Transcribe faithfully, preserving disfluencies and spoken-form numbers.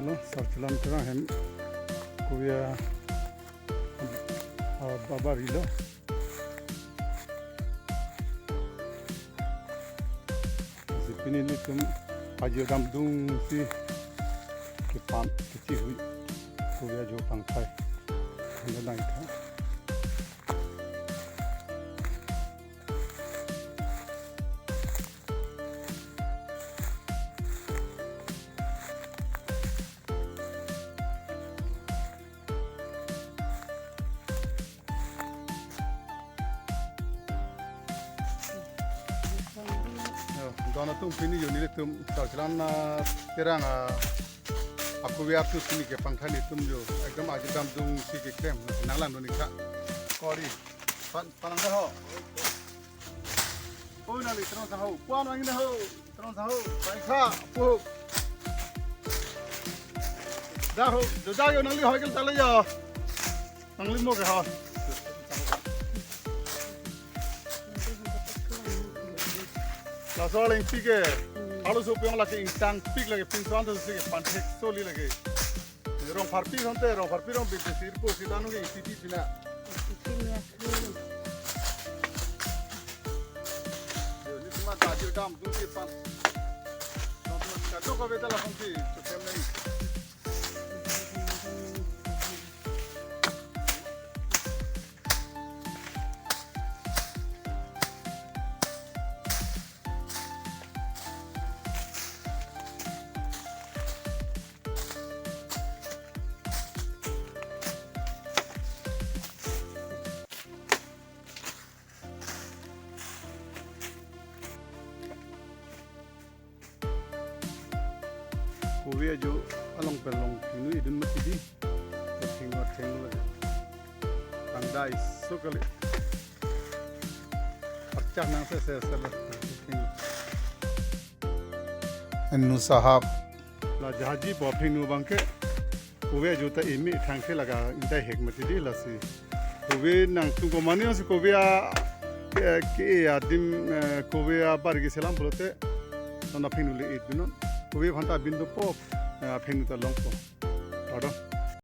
Lo, Sarchilam Terang hem kovi a, a, babar ilo. Si pini ilitum ajir damdungsi kepan kechihui kovi ajo pangthai. Anda nang tha. Yo, don atum, pini yo nelitum Sarchilam Terang a, akovi artu pini kepangthai nelitum yo ekdom ajir damdungsi keklem nanglang dun ik tha. Kori. Pan, panang dah ho. Oi, nangli terang sang ho. Puan wang dah ho. Terang sang ho. Baik ha. Puh. Dah ho. Dah, dah yo, nangli hoi kel tale yo. Nangli mo ke ho. Laso aling pik ke. Alo so piong lake ingtang pik lake pinsuan tu si ke panthek soli lake. Rong pharpi sante, rong pharpi rong binte sirpo si danu ke isi pi pina. Yo, nelitum ta ajir damdungsi pan. Nelitum ta kadokave ta langsung si, so kemleng. Kovi ajo along pen longphinu idun mati di. Thenglo thenglo. Tangdai so kali. Pachak nang se se se lo. Anu sahab. La jahaji po phinu abang ke. Kovi ajo ta imi thangsi laga indai hek mati di lasi. Kovi nangtum komane si kovi a ke, ke adim, eh, kovi abar ke selam pulote. Nona phinu le-et binon. Kovi aphanta bin dopo, eh, phinu ta longpo.